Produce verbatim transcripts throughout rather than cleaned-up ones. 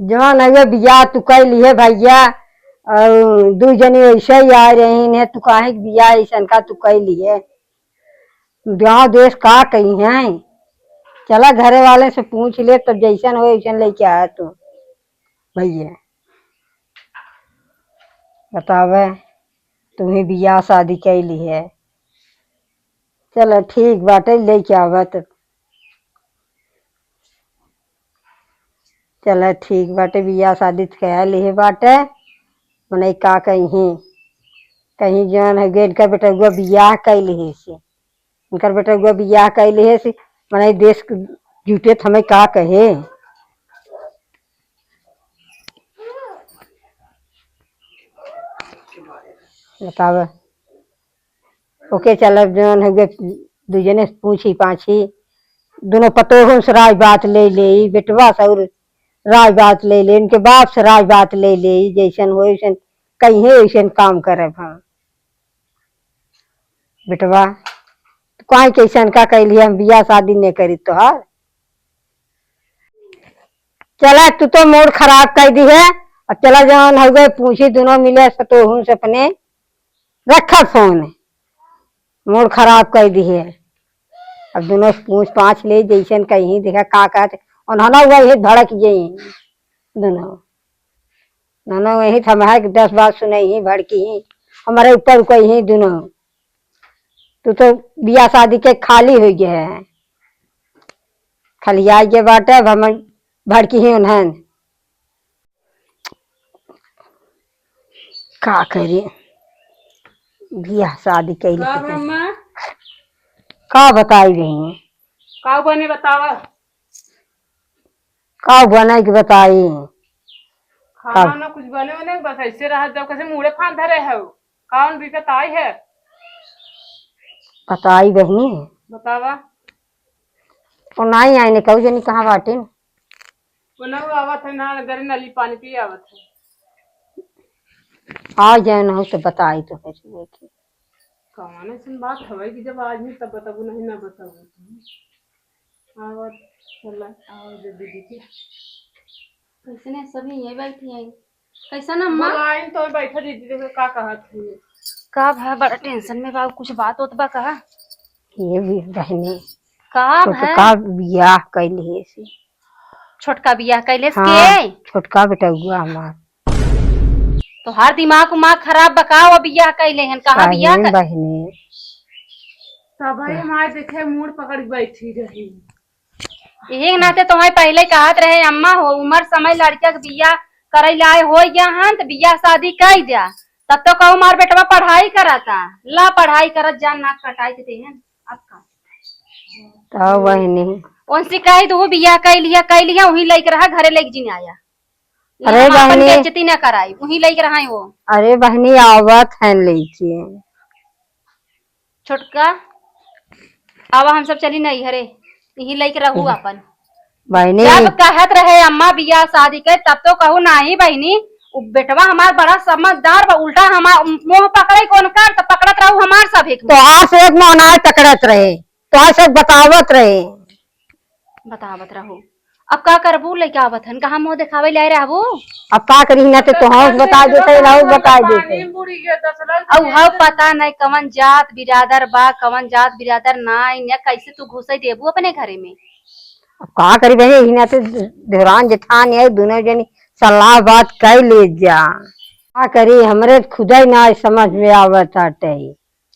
जवन हउए बियाह तू कइ लिहे भइया, अउर दुइ जनी ऐसे ही आइ रही हैं, तू काहे के बियाह ऐसन का तू कइ लिहे? गाँव देश का कही हैं? चला घरे वाले से पूछ ले, तब जैसन होइ वैसन लइके आया तू भइया। बतावे, तू ही बियाह शादी कइ लिहे। चला ठीक बाटे, लइके आवा तब। चला ठीक बाटे, बियाह शादी त कइ लिहे बाटे, मनई का कही, कही जवन हउए इनकर बेटउआ बियाह कइ लिहे से, इनकर बेटउआ बियाह कइ लिहे से, मनई देश के जुटे त हमें का कहे। बतावे। ओके, चल, अब जवन हउए, दुइ जने से पूछी पाछी, दुनो पतोहुन से राय बात लइ लेई, बेटवा से अउर राय बात लइ लेई, इनके बाप से राय बात लइ लेई, जैसन होइ वैसन कहिए, वैसन काम करब हम। बेटवा, तू काहे के अइसन का कइ लिहे, हम बियाह शादी नहीं करी तोहार। चला, तू तो मूड खराब कइ दिहे। अब चला, जवन हउए पूछी, दुनो मिले पतोहुन से अपने, रखा फोन, मूड खराब कइ दिहे। अब दुनो पूछ पाछ लेई, जैसन कही, देखा का कहत, उन्होंने वही भड़क गई दुनो, उन्होंने वही थमा है कि दस बात सुनइहीं, भड़किहीं, हमरे ऊपर कहिहीं दुनो। तू तो बियाह शादी के खाली होइ गए है, खलियाइ गए बाटे, अब हम भड़किहीं उन्हन। का करी, बियाह शादी कइले का के बा, अम्मा? का बताई बहिनी? का बने बतावा? का बने के बताई? खाना का? ना कुछ बने बने, बस ऐसे रह जाओ, कैसे मुड़े फान धरे हो? कौन दिक्कत आई है? बताई बहिनी। बतावा। वो नहीं आई ने, कहू जनी कहाँ बाटिन? वो ना आवत है ना, गरी नली पानी पी आवत है। आ जाए ना हो तो बताई तो है सुबह की। कौन ऐसी बात हवे कि जब आज नहीं तब बताबू, नहीं ना बताबू तुम। आवत, चला, आओ दे दीदी के। कैसने सभी ये बैठी हैं? कैसन अम्मा? बोलाइन तो बैठा दीदी, देखो का कहत है। का भा, बड़ा tension में बा, कुछ बात होत बा का? ये भी बहिनी। का छोटका भा? बियाह कैले से। छोटका बियाह कैले से हाँ, के? छोटका बेटउआ हमार। तोहार दिमाग उमाग खराब बा का? वो बियाह कैले हन, कहाँ बियाह बहिनी, कर- बहिनी। तब भाई हमारे देखे मूड़ पकड़ के बैठी रही। यही के नाते तोहई पहिले कहत रहे, अम्मा हो, उमर समय लड़का के बियाह करइ लाए होइ गया हन, त बियाह शादी कइ द्या। तब तो कहू, "मार बेटवा पढ़ाई करता, ला पढ़ाई करत जा, नाक कटाई के देहन।" अब का? तब बहिनी। उनसे कहि दू, बियाह कइ लिया, कइ लिया, उहीं लइके रहा, घरे लइके जिन आया। अरे यहाँ हम आपन बहिनी। बेइज्जती ना कराई, उहीं लइके रहा वो। अरे बहिनी, आवत हैं लइके। छोटका, आवा हम सब चली नैहरे, इही लइके रहू हम्म। आपन। बहिनी। जब कहत रहे अम्मा बियाह शादी के, तब तो कहू नाही बहिनी, उ बेटवा हमार बड़ा समझदार बा, उल्टा हमार मुँह पकड़े कौन कर, त पकड़त रहू हमार सब एक तो आज से एक मोहनाय पकड़त रहे, तो आज से बतावत रहे। बतावत रहू। अब का करबू, लइका आवत हन, कहाँ मुँह देखावे ले आए रहबू? अब का करी, ना ते तोहस बता देते, ना उ बता देते। अब हव पता नहीं कवन जात बिरादर बा, कवन जात बिरादर ना, इन्हें कैसे तू घुसे देबू अपने घरे में? अब का करी बहिनी, इन्हें ते देवरान जेठान है, दोनों जनी सलाह बात कर ले जा। का करी, हमरे खुदे ना समझ में आवत हटे।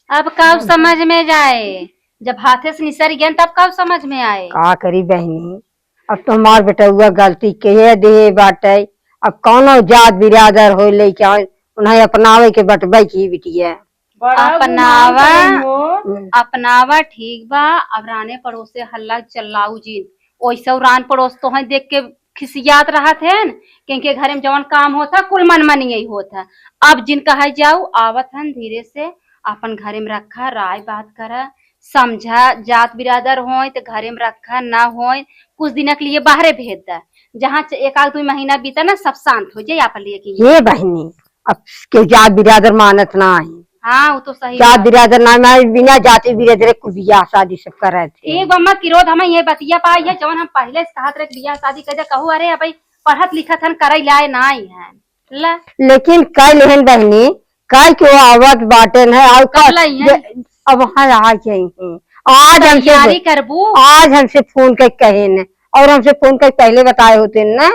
अब कब समझ में जाए, जब हाथे से निसर गयन तब कब समझ में आए? का करी बहिनी, अब तो हमार बेटउआ गलती कहे देहे बाटे। अब कौनो जात बिरादर होए लइके आए, उन्हें अपनावे के बटबे की बिटिया। बड़ा अपनावा, गुमान करेन हो। हम्म। अपनावा ठीक बा। अब राने पड़ोसे हल्ला चल्लाऊ जिन, ओइसे रान पड़ोस तोहई देख के खिसियात रहत हन, क्योंकि घरे में जवन काम होत है, कुल मन मनियई होत है। अब जिन कहे जाऊ, आवत हन धीरे से, आपन घरे में रखा, राय बात करा, समझा, जात बिरादर होय त घरे में रखा, ना होय, कुछ दिन के लिए बाहरे भेज दा। जहाँ च-, एक आध दुई महीना बीता ना, सब शांत हो जाए, आपन लिए की। हे बहिनी, अब के जात बिरादर मानत ना है। हाँ, वो तो सही जात बात। बिरादर ना माने, बिना जाति बिरादर के बियाह शादी सब करत है। एक बार मत किरोध, हमें ये बतिया पाई है, जवन हम पहले से कहत रहे कि बियाह शादी कर दे, कहू, "अरे, अब भाई, पढ़त लिखत हन, करइ लाए नाहीं हन। ला। लेकिन कइ लेहन बहिनी, कइ के वो आवत बाटेन है, अउर कब का, लइहन? ये, अब हाँ, आ गई हैं। आज हमसे तैयारी करबू? आज हमसे फोन कइ कहेन, अउर हमसे फोन कइ पहिले बताए होतेन ना,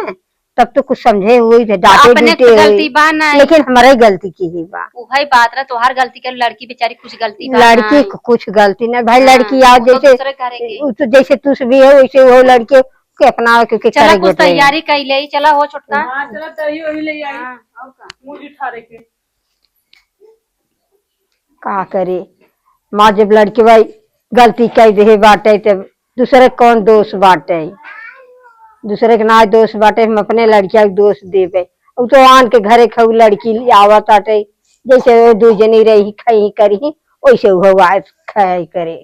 तब तो कुछ समझे हुई थे, डांटे अपने डूटे से गलती हुई। बा ना। लेकिन हमरे गलती की ही बा। उहइ बात रहा, तोहार गलती के, लड़की बेचारी कुछ गलती बा लड़की ना। कु-, कुछ गलती ना भाई, हाँ, लड़की आओ वो तो जैसे, दूसरे करे के। उ तो जैसे तुस भी है, वैसे वो लड़के के अपना, क्योंकि चला करे कुछ के होते हैं। तैयारी कर ले, चला हो छोटका। हाँ, चला तैयारी वही ले आई। हाँ। और का? मुंह उठा रखे। का करे, माँ जब लड़के भाई गलती कइ देहे बाटे, तब दूसरे कौन दोष बाटे? दूसरे के ना दोष बाटे, हम अपने लड़किया के दोष देबे। उ तो आन के घरे खऊ लड़की आवत आटे, जैसे वो दू जनी रही, खई करी, वैसे वो आए खाए करे,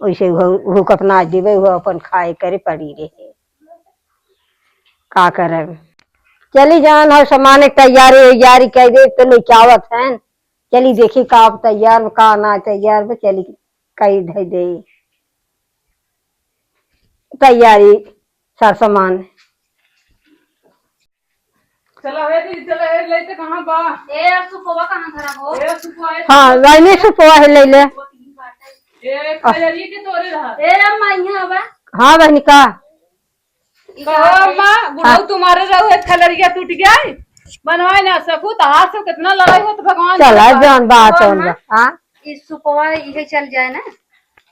वैसे वो, वो अपना देबे, वो अपन खाए करे पड़ी रहे। का करब? चली जान हो, सामान के तैयारी वैयारी कइ दे, तो लेके आवत हैं। चली देखी का अब तैयार बा, का ना तैयार बा, चली कइ धइ दे तैयारी, सर सामान। चला हे दीदी, चला हे, लेते कहाँ बा? ए, अब सुपवा कहाँ धरा हो? ए, सुपवा है। हाँ, लाइने सुपवा है, ले ले। ए, खजरी के तोरे रहा। ए, अम्मा, यहाँ आवा। हाँ, बहनी का? कहो अम्मा, बुढ़ऊ हाँ। तुम्हारे रहो, एक खलरिया टूट गया है, बनवाए ना सकू, तो हाथ से कितना लड़ाई हो, तो भगवान चला जाने जौन बा, हाँ, जौन बा, हाँ। हाँ? ई सुपवा इहे चल जाए ना।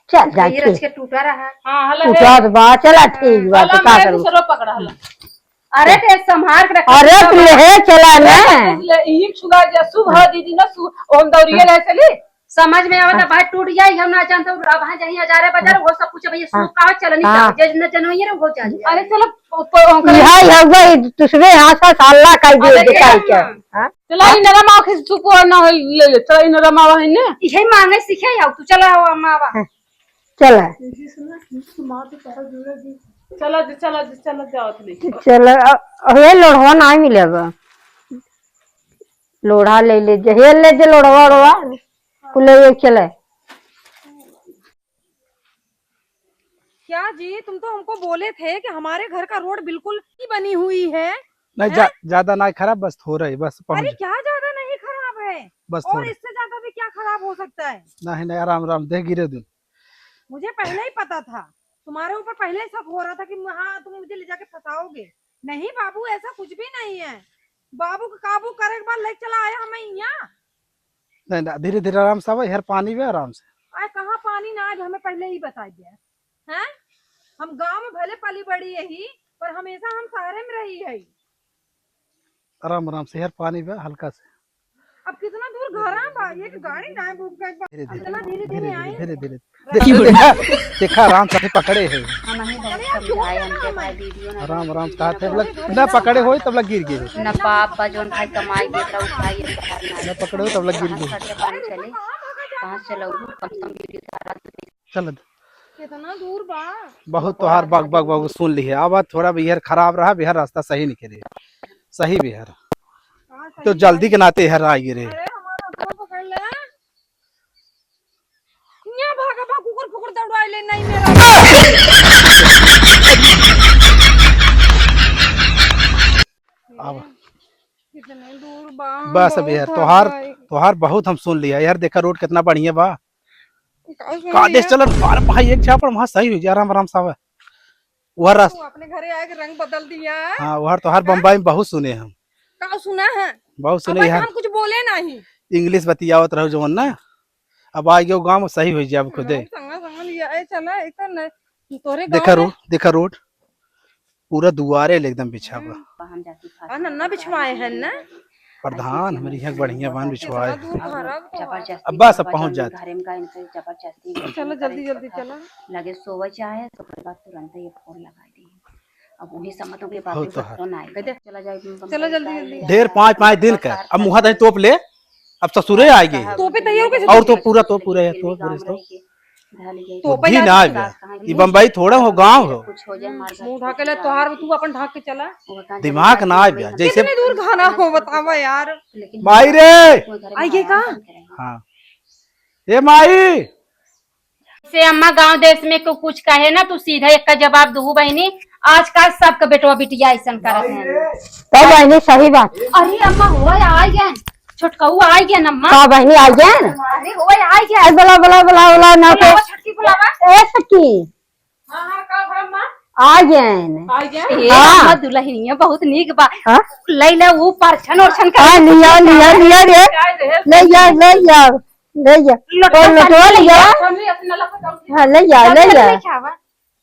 चल जाए, ये रच ठीक। के टूटा रहा। हाँ, हला टूटा है। तो बा, चला ठीक बा, हला तो का मैं करूँ? दूसरो पकड़ा हला। अरे, ते संभाल के रख। अरे, तो ले, चला ना। ले, इही छुआ जा, शुभ है दीदी ना, शुभ, ओम दौरिया ले चली। समझ में आवता, हाँ। भाई टूट जाई, हम ना जानते, अब हाँ जाई हजारे बाजार, हाँ। वो सब कुछ भैया हाँ। सुख का चलनी हाँ। का, जे न जनवइए रे, वो चल जाए। अरे चलो, ऊपर ओकर इहा ही हउवा, ई तुसरे हाथ से साला काई दे अरे दे, काई अम्मा। क्या? हाँ? चला, हाँ? इ नरम आँख से सुपवा ना हो, ले ले, चला, इ नरम आवा है ने। इहे मांगे सीखे आओ, तू चला आओ, अम्मा आवा। हाँ। चला। चला दे, चला दे, चला जाओ, चले। चला, अ-, अबे लोढ़वा ना मिले बा। लोढ़ा ले ले जे, हे ले जे लोढ़वा, लोढ़वा। कुले ये चले। क्या जी, तुम तो हमको बोले थे कि हमारे घर का रोड बिल्कुल नहीं बनी हुई है। नहीं, हैं? जा-, ज्यादा नहीं खराब, बस थोड़ा ही, बस पहुंच अरे, गए। क्या ज्यादा नहीं खराब है? बस और थोड़ा। इससे ज्यादा भी क्या खराब हो सकता है? नहीं, नहीं, आराम, आराम, देख गिरे दिन। मुझे पहले ही पता था, तुम्हारे ऊपर पहले ही शक हो रहा था कि म-, हाँ, तुम मुझे ले जाके फंसाओगे। नहीं बाबू, ऐसा कुछ भी नहीं है। बाबू को काबू करे के बाद लेके चला आया हमें यहाँ। नहीं, नहीं, धीरे धीरे आराम से आवा, यार पानी भी आराम से। आए, कहाँ पानी ना, आज हमें पहले ही बता दिया। हैं? हम गांव में भले पली बड़ी यही, पर हमेशा हम शहरे में रही है। आराम आराम से यार, पानी बा हल्का से। अब कितना दूर घर आ बा, ये तो गाड़ी ना बुक कर बा। धीरे धीरे, इतना धीरे धीरे धीरे आई। धीरे धीरे। देखा, देखा, देखा, आराम से पकड़े है। हम ही बहुत अरे, आप समझाए, क्यों हमके करना भाई है? वीडियो ना आराम, आराम से कहा थे, ना पकड़े होई तब लग गिर गए। ना बाप बा जौन भाई कमाई देत रहा, उठाई देत रहा। ना पकड़े होई तब लग गिर गए। कहाँ से पानी चले? कहाँ से चलाऊ? कम से कम वीडियो सारा चल। कितना दूर बा? बहुत तोहार बक, बक, बक सुन ली है। अब थोड़ा बिहार खराब रहा, बिहार रास्ता सही निकले। सही बिहार। हाँ, तो सही जल्दी है। के नाते हर आ गए रे। अरे, हमारा हाथवा पकड़ ले। यहाँ भागा, भाग, कुकुर, कुकुर दौड़ाए ले, नहीं मेरा। अब कितने दूर बा, बस अब बहुत यार, थक तोहार, गई। तोहार बहुत हम सुन लिया यार। देखा रोड कितना बढ़िया बा। का सुन काटे लिया? चलन बार भाई एक झापड़ वहाँ सही हो जा, आराम आराम से आवे। वह रस तू अपने घरे आके रंग बदल दिया। हाँ, वह तोहार हाँ? बम्बई में बहुत सुने हम। का सुना है? बहुत सुने अब हैं। हम कुछ बोले नहीं। इंग्लिश बतियावत रहो जवन ना, अब आ गयो गाँव में सही हो जाए अब खुदे। हाँ, संगा संगा लिया, ए चला, एक तो न, तोरे देखा गाँव में रोड, देखा रोड, पूरा दुआरे ले एकदम बिछा बा। हम्म। आ, नन्ना बिछवाए हैं ना? प्रधान, हमरे यहाँ बढ़िया बान बिछवाए। कितना दूर घर है तो। जबरदस्ती अब बस, अब पहुँच जात। घरे में का इनके जबरदस्ती चलो, जल्दी, जल्दी चलो। लगे सोवे चाहे तो ओकरे बाद तुरंत ही फोन लगा दी। अब उन्हीं समतों के बात हो तो है। नहीं। चला जाए, चलो, जल्दी, जल्दी। ढेर पाँच, पाँच दिन का। अब मुँहा दही तोप ले। अब ससुरे आएगी। तोपे तैयार कैसे और तो तोपे? पूरा, तो पूरा है, तो पूरा तो। तोपे बुद्धि ना आवे। ये बम्बई थोड़ा हो, गाँव हो। मुँह ढाके ले, तोहार तू अपन ढाक के चला। दिमाग ना आवे, जैसे कितने दूर घाना हो, बतावा यार। माई रे। आई के का? हाँ। ए माई। से अम्मा गांव देश में को कुछ कहे ना, तू सीधा एक का जवाब दू बहिनी, आजकल सबके बेटवा बिटिया अइसन करत हैं। तो बहिनी सही बात। अरे अम्मा, होए आ गए, छोटकऊ आ गए अम्मा। का बहिनी आ गए? अरे होए आ गए। अरे बुला, बुला, बुला, बुला, ना तो। बुलावा, छोटकी बुलावा। ए सखी। हाँ, हाँ, का भा अम्मा? आ गए। आ गए? ए हाँ। अम्मा, दुल्हनिया बहुत नीक बा। हाँ? ले ले, वो परछन ओरछन कर। हाँ, लिया, लिया, लिया रे। ले जा, ले जा, ले जा। लोटवा और लोटवा ले जा। हाँ, ले जा, ले जा।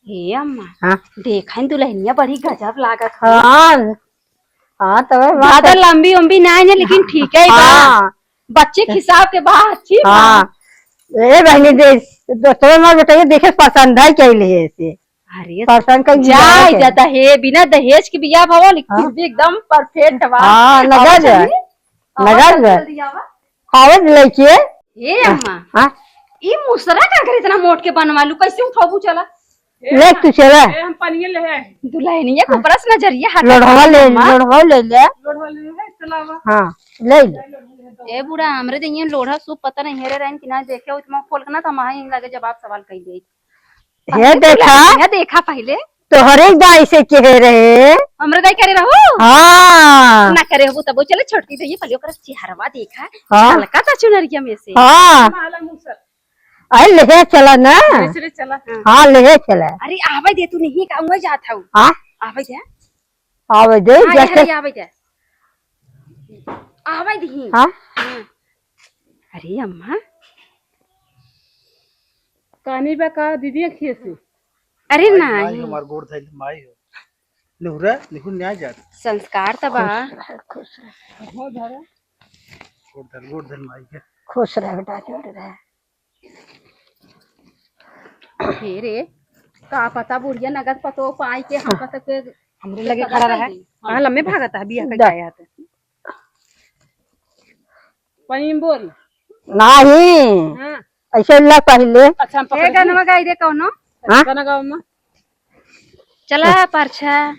हे अम्मा, हाँ। देखन दुल्हनिया बड़ी गजब लागत है। हाँ, हाँ, तबे बात ज्यादा है। लंबी उम्बी ना है, लेकिन ठीक है बा। हाँ। बच्चे के हिसाब के बा, अच्छी बा। हाँ। ए बहिनी, दे, दोस्तों हमारे बेटा ये देखे पसंद है क्या ले ऐसे? अरे, पसंद का जाए जाए के। जाता है, बिना दहेज के बियाह भवा, लेकिन हाँ। फिर भी एकदम perfect बा। हाँ, लगा आवा जाए। चलिए। आवा लगा चल जाए। जल्दी आवा। आवे लइके। ए अम्मा, हाँ? ई मुसरा का घर इतना मोट के बनवा लू, कैसे उठाबू चला? ए ले अम्मा, तू चला। ए, हम पनिये ले आए। दुल्हनिया को हाँ। परस नजरिया हटा लोढ़वा ले, अम्मा। लोढ़वा ले ले। लोढ़वा ले है, चलावा। हाँ, ले ले। ए बूढ़ा, हमरे दहिया लोढ़ा सूप पता नहीं हेरे रहन कि ना देखे, उतना खोल के ना तो हम ही लगे जवाब सवाल कह दे। हे पहले देखा। दुल्हनिया देखा पहले। तोहरे दाई से कहे रहे। हमरे दाई करे रहो? हाँ। ना करे हो तब चले छोटकी तो ये पहले ओकर चेहरवा देखा। हाँ। झलका था चुनरिया में से। हाँ। माला मुसर। अरे लेहे चला ना। दूसरे चला, हाँ। हाँ, लेहे चला। अरे आवे दे तू नहीं का उहे जात हूँ। हाँ? आवे दे। आवे दे, हाँ, जैसे ये आवे दे। आवे दही। हाँ? हाँ। अरे अम्मा। कानी बा का दीदी अखिए से? अरे माई, नहीं। माई हमार गोड़ धइल, माई हो। निहुरा, निहुर न्याय जात। संस्कार त बा। खुश रह, खुश रह। हो धरा। गोड़ धर, गोड़ धर माई के। खुश रह बेटा, जोड़ रह। हे रे, का पता बुढ़िया नगद पतो पाई के हम हाँ। कत के हमरे लगे खड़ा रहा। हाँ, लम्बे भागत है, बिया के दा। जाए आते। पनीम बोल। नाही। हाँ। ऐसे ला पहले। अच्छा, हम पकड़ ए गानवा गाई दे कौनो। हाँ? गाना गाओ अम्मा। चला परछा।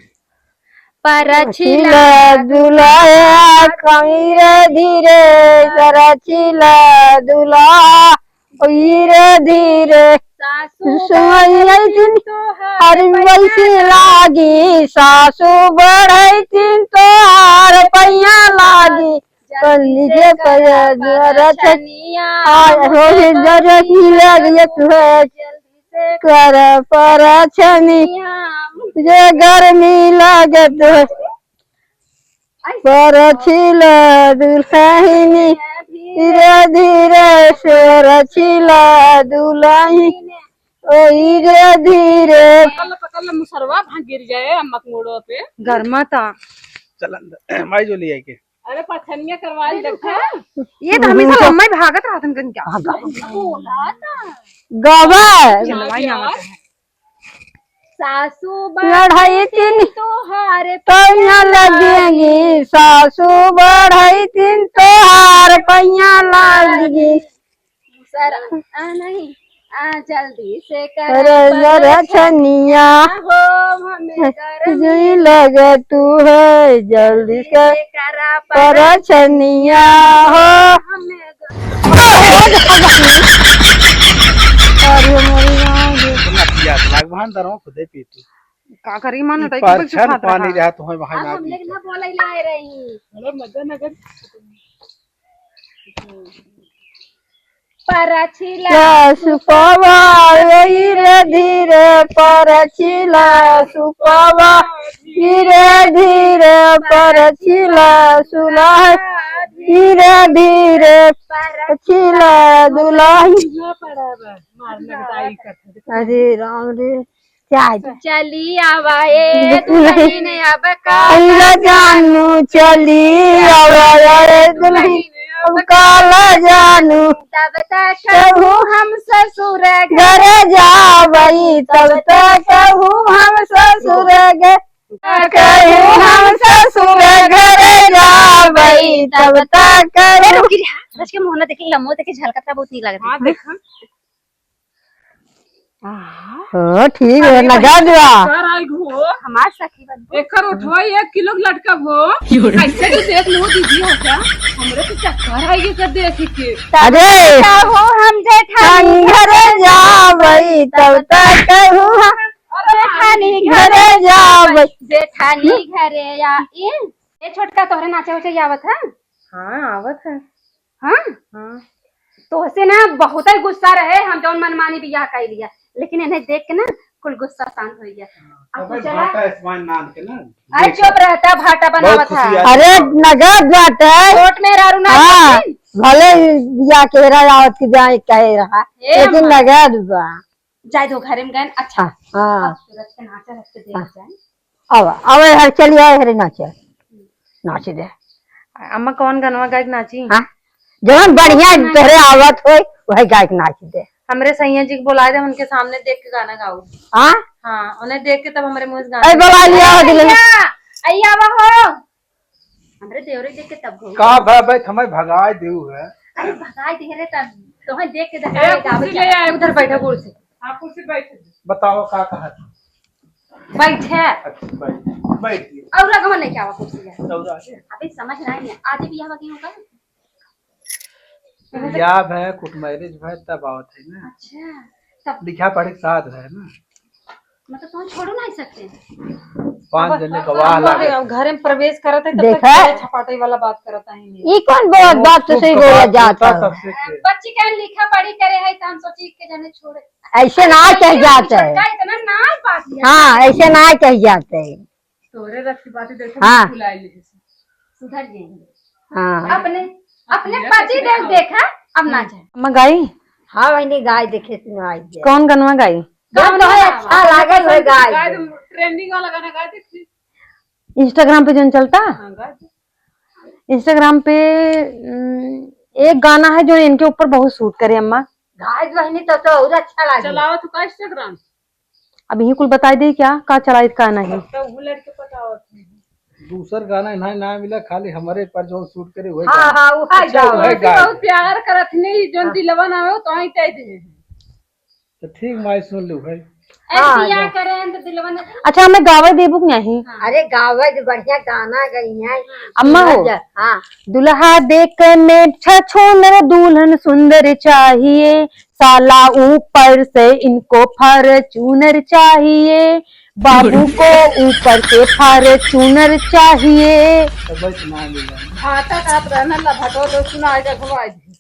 परछिला दुलहा कमी रे धीरे, परछिला दुलहा धीरे धीरे। सासू सोई दिन तोहार अरे पैया वैसे लागी, सासू बढ़ई दिन तोहार पैया लागी। जल्दी से कर परछनिया, आय हो रे गरमी लगे तुहे, जल्दी से कर परछनिया, जे गरमी लगे तुहे। परछिला दुलहिनी, धीरे धीरे से परछिला दुलहिनी, ओ धीरे धीरे। पकड़ ले, पकड़ ले, मुसरवा भाग गिर जाए अम्मा के मुड़वा पे। गरमा ता। चल अंदर, माई जो ले आई के। अरे, पछनिया करवा ले, देखा। ये तो हमेशा लम्बा ही भागत रहतन कन क्या? बोला था। गवा। चलवाई ना मत है। सासू लड़ाई बढ़ई तीन तोहार पैया लगेगी, सासू बढ़ई तीन तोहार पैया लगेगी। सर, आ, नहीं, आ, जल्दी से कर अरे, अरे, परछनिया। हो, हमें गरमी लगे तू है, जल्दी से कर परछनिया। हो, हमें ग- अरे, मरी जाऊंगी। इतना पियास लाग, वहां अंदर में खुदे पी तू। का करी, मन ई उठाई के परछन बल चुखात पानी रहा। रहा, तुम्हें वहां अब ना हम पी लोग के। ना बोले लाए रही। अरे, मजा ना कर। परछिला सुपवा, धीरे धीरे परछिला सुपवा, धीरे धीरे परछिला सुलह, धीरे धीरे परछिला दुलही। अरे राम रे। चाय दे। चली आवा ए दुलहिन अब का काला जानू, चली आवा ए दुलहिन अब काला जानू। तब तक कहू हम ससुर घर जाबई, तब तक कहू हम ससुर घर, कहू हम ससुर घर जाबई, तब तक कहू। रुकी रे, हाँ, बच के मोहना देखे, लम्बो देखे, झलकत का बहुत नीक लागत है। हाँ, देखा। आहा। हाँ, ठीक है, अरे लगा बहिनी, दिया। चक्कर आइ गो। हमार सखी बन। एकर उठवा एक किलो के लटका भो। कैसे के देख लो दीदी हो क्या? हमरे तो चक्कर आइ गए कर देख के। अरे। तब तक हो हम जेठानी घर जाबई, तब तक हो हम अरे जेठानी घरे जाब। जेठानी घरे या, ए, ए छोटका, तोहरे नाचे उचे आवत है? हाँ, आवत है। हाँ? हाँ। तोहसे ना बहुत ही गुस्सा रहे, हम जौन मनमानी बियाह कर लिया, लेकिन इन्हें देख के ना कुल गुस्सा शांत हो गया। अब तू तबे चला। भाटा आसमान नाम के ना। अरे देख। चुप रहता, भाटा बहुत बनावत खुशी है। आज। अरे नगद बात है। कोर्ट में रारू ना हाँ, करतीन। भले बियाह के रहा आवत की जाए कहे रहा, ए लेकिन अम्मा। नगद बा। जाए दो घरे में गए, अच्छा। हाँ, हाँ। अब सूरज के नाचा रख के देख हाँ। जाए। अब, अब हर चली आए हरे नाचे, नाच दे। अम्मा कौन गनवा गायक नाची? हाँ, जवन बढ़िया तोहरे आवत होई, वही गायक नाच दे। हमरे सैया जी के बोलाए दे, उनके सामने देख के गाना गाओ। हाँ? हाँ, उन्हें देख के तब हमरे मुँह से गाना अरे बोला लिया हो दिल में। भैया, अइया आवा हो। हमरे देवरे देख के तब हो। का भाई, भाई, हमें भगाए देऊ है। अरे भगाए दे रे तब, तोहे देख के ए, देखा कुर्सी गावे ले के। आए, उधर बैठा कुर्सी। हाँ, कुर्सी बैठ। बताओ का कहा था? बैठे। अच्छा, बैठ, बैठ गए। और रगवा नहीं क्या हुआ कुर्सी है? और आगे? अभी समझ नहीं है, आजे बियाह की होगा? बियाह है, कोर्ट मैरिज है, तब आवत है ना। अच्छा, तब लिखा पढ़े के साथ है ना। मतलब तुम छोड़ो नहीं सकते। पाँच अब जने अब गवाह अब लागे। अब घर में प्रवेश करत है, तब तक देखा? छेड़ा छपाटे वाला बात करता ही नहीं। ई कौन बात, वो बात तो खूब सही बोला कबाब जाता होता है। सबसे के। बच्ची का लिखा पढ़ी करे है, तो हम सोची के जाने छोड़े। ऐसे ना कह जाते हैं। इतना ना बात है। हाँ, ऐसे ना कह जाते हैं। तोरे रथ की बातें देखे हाँ। फुलाए ले जैसे। सुधर जाएंगे। हाँ। अपने, अपने पति देव देखा, अब ना जाए। अम्मा गाई? हाँ बहनी, गाय देखे सुनाई दे। कौन गनवा गाई? गाना तो है, गावा। अच्छा लागल है गाय गाय दे। तो trending वाला गाना गाय देखी। Instagram पे जौन चलता? हाँ, गाय दे। Instagram पे, उम, एक गाना है जो इनके ऊपर बहुत suit करे अम्मा। गाय बहनी तो, तो और अच्छा लागे। चलावत हो का Instagram? अब यही कुल बताई दे क्या, का चलाइत का नहीं। तब वो लड़के पटावत नहीं। दूसर गाना इन्हें ना मिला, खाली हमरे पर जो suit करे वही हाँ, गाना। हाँ, वो है अच्छा, गाना। वही गाना। बहुत प्यार करत नहीं, जो हाँ। दिलवा ना हो, तो ही कह दे। तो ठीक माई सुन लो भाई। ऐसे हाँ, या हाँ। करें तो दिलवा ना। अच्छा, हमें गावे देबू कि नहीं? हाँ। अरे गावे तो बढ़िया गाना गई है। अम्मा हो। हाँ। दुल्हा देख के मेठ छछूनर, दुल्हन सुंदर चाहिए, साला ऊपर से इनको Fortuner चाहिए, बाबू को ऊपर से Fortuner चाहिए। तो भाई सुना दे गाना। भाटा का आप रहना ला, भाटो तो सुना आएगा, घुमा दे।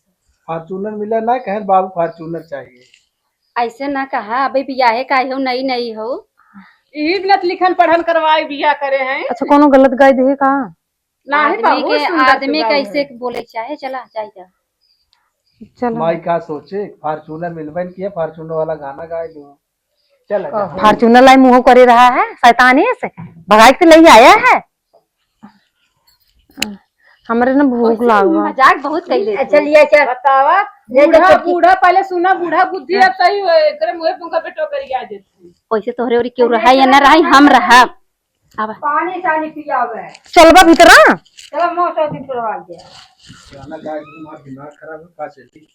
Fortuner मिला ना, कहे बाबू Fortuner चाहिए। ऐसे ना कहा, अबे बियाहे का हो, नई नई हो। ई बिना लिखन पढ़न करवाई बियाह करे हैं। अच्छा, कोनो गलत गाय दे का? नाही, आदमी बहुत के, सुंदर आदमी सुनाई कैसे है। बोले चाहे, चला, जाए जा। चलो। माई का सोचे, Fortuner मिलबे न किया, Fortuner वाला गाना गाए दो। चल, ओहो। जा। Fortuner लाई मुँह करे रहा है, शैतानी से भगाई के ले आया है। हमरे ना भूख ओसे लागल बा। मजाक बहुत कइले अच्छा, थे। लिया, चल। बतावा, ले जा बूढ़ा, चटकी। बूढ़ा पहले सुना, बूढ़ा बुद्धि हाँ। अब सही हो, एकरे मुँहे पे उनका बेटो करिया देते। वैसे तोहरे ओरी क्यों रहा या ना रहा, हम रहा। अब पानी सानी पियावे। चलबा भीतरा? चलो, मौसम दिन छोड़वा दे। गाना गा के तुम्हारा दिमाग खराब है, का चली?